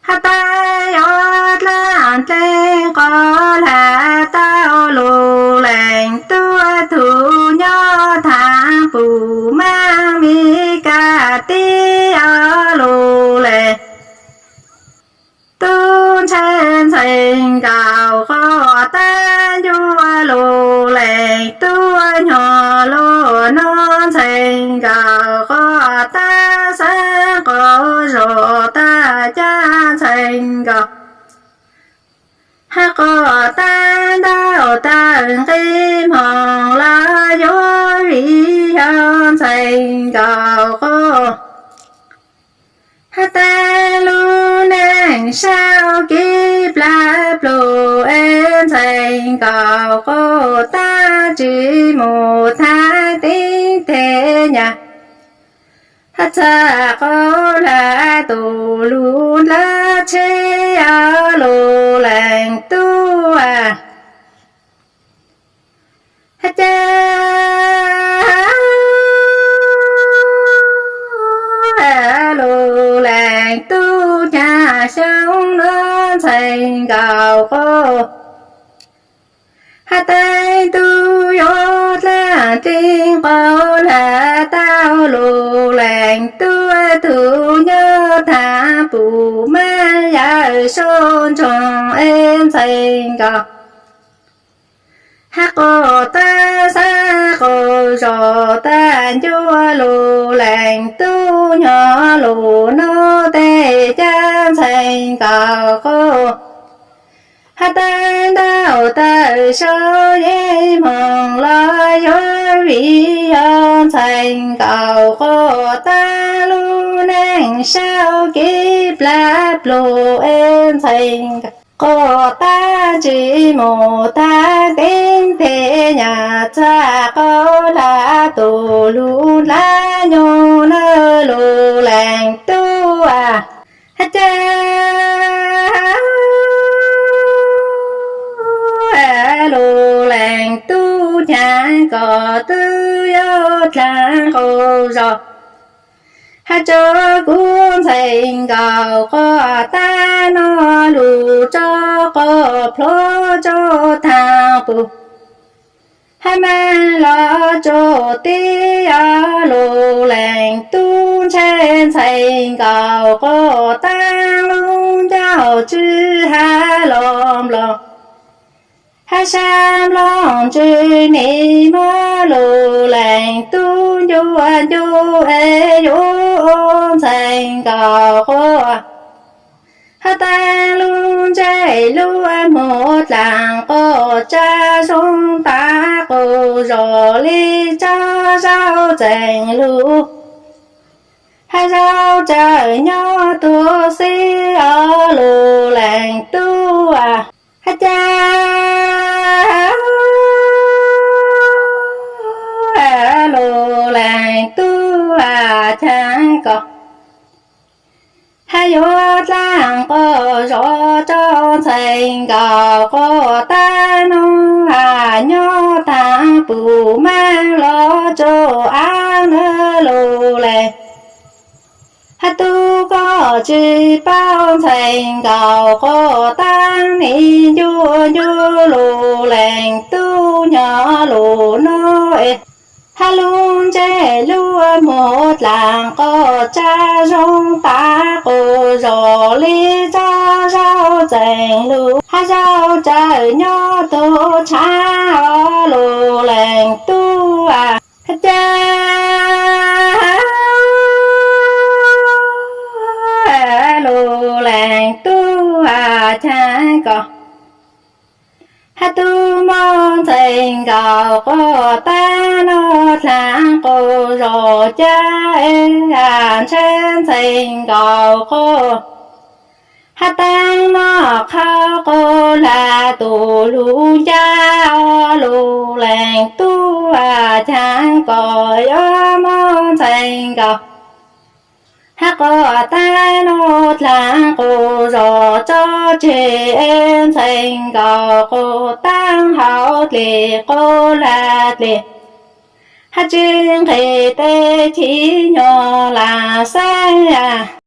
Hab tais yuav dlaab dleeg qov hlab tau lug leej tub tug nyob thaav pum maab Mis Kas teb lug leej tub ntshai ntxhee nkaus quas taab ncuav lug leej tub nyob lug nuav ntxhee nkaus quas taab xaav qaug zug taag caag ntxhee nkaus hab quas taab ntau tawm nqi moog los yuav vim yog ntxhee nkaus quas hab taag lub neej sau kev plam plug es ntxhee nkaus quas taab tsi mus thaab teeb teg nyam hab txag quas hlab tug lug dlaab tsheb lug leej tub hab caag lug leej tub caag xyoo nuav ntxhee nkaus quas hab taag tub yuav dlaab dleeg qov hlab tau lug leej tub tug nyob thaav pum maab yawm saub ntsoog es ntxhee nkaus hab quas taab xaav qaug zug taag ncuav lug leej tub nyob lug nuav teg caag ntxhee nkaus quas hab taag ntau tawm sau yeej moog los yuav vim yog ntxhee nkaus quas taab lub neej sau kev plam plug es ntxhee nkaus quas taab tsi mus thaab teeb teg nyam txag quas hlab tug lug dlaab nyob nuav lug leej tub hab caag lug leej tub caag kom tub yuav dlaab qaug zug hab tso kuv ntxhee nkaus quas taab nuav lug tso quas plhuav tso thaab pum hab maab los tso teb lug leej tub ntshai ntxhee nkaus quas taab lub ncauj tsw hab los nploos hab sab nplooj tsw nim muab lug leej tub ncuav ncuav es yuav ua ntxhee nkaus quas hab taag lub ntsej lub muag dlaag quas tsa zoo taag quas zog li tsa zaub txeem lug hab zaub tsawm nyob tuag xib os lug leej tub hab caag lug leej tub caag kom hab yuav dlaab qaug zug tso ntxhee nkaus quas taab nuav nyob thaab pum maab los tso av nuav lug leej hab tub koj tsi paub ntxhee nkaus quas taab nim ncuav ncuav lug leej tub nyob lug nuav es hab lub ntsej lub muag dlaag quas tsa zoo taag quas zog li tsa zaub txeem lug hab zaub tsawm nyob tuag tshaav os lug leej tub hab caag lug leej tub caag kom hab tub muab ntxhee nkaus quas taab nuav dlaag quas zog caag ntshai ntxhee nkaus quas hab taab noj qhov quas hlab tug lug ncav os lug leej tub caag kom yuav muab ntxhee nkaus hab quas taab nuav dlaag quas zog tso tseg ntxhee nkaus quas taab hauv dlej quas hlab dlej hab tsi nqhis teb chim nyog lam xeeb